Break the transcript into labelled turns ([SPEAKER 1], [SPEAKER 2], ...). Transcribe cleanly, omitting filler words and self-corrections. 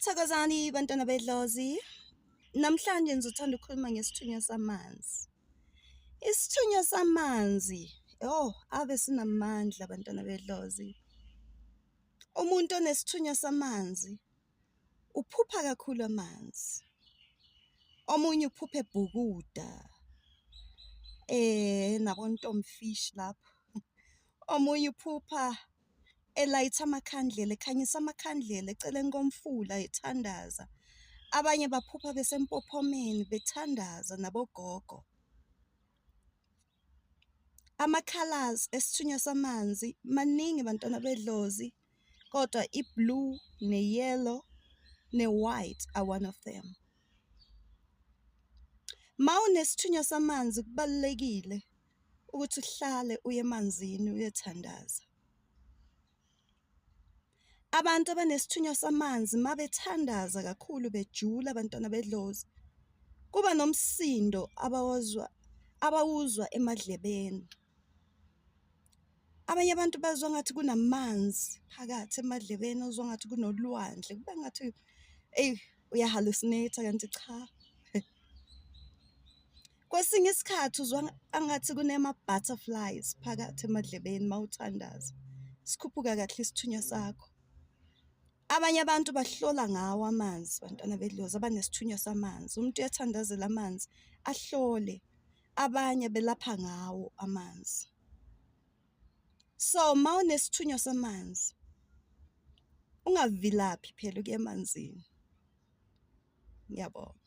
[SPEAKER 1] Thokozani bantwana bedlozi. Namhlanje ngizothanda ukukhuluma ngesithunywa samanzi. Isithunywa samanzi, oh ave sinamandla bantwana bedlozi. Umuntu onesithunywa samanzi uphupha kakhulu amanzi. Omunye uphupha ebhukuda, nabontomfish lapho. Omunye uphupha elayitha amakhandlela, ekhanyisa amakhandlela eceleni komfula ethandaza. Abanye baphupha besempophomeni bethandaza nabogogo. Ama-colours esithunywa samanzi maningi bantwana bedlozi, kodwa i-blue ne-yellow ne-white are one of them. Mawunesithunywa samanzi kubalulekile ukuthi uhlale uye emanzini uyothandaza. Abantu abanesithunywa samanzi mabethandaza kakhulu bejula bantwana bedlozi, kuba nomsindo abawuzwa abawuzwa emadlebeni. Abanye abantu bazwa ngathi kunamanzi phakathi emadlebeni, uzwa ngathi kunolwandle, kube ngathi eyi uya-hallucinate-a kanti cha. Kwesinye isikhathi uzwa angathi kunema-butterflies phakathi emadlebeni mawuthandaza, sikhuphuka kahle isithunywa sakho. Abanye abantu bahlola ngawo amanzi bantwana bedlozi, abanesithunywa samanzi. Umuntu uyathandazela amanzi ahlole, abanye belapha ngawo amanzi. So mawunesithunywa samanzi ungavilaphi phela ukuya emanzini. Ngiyabonga.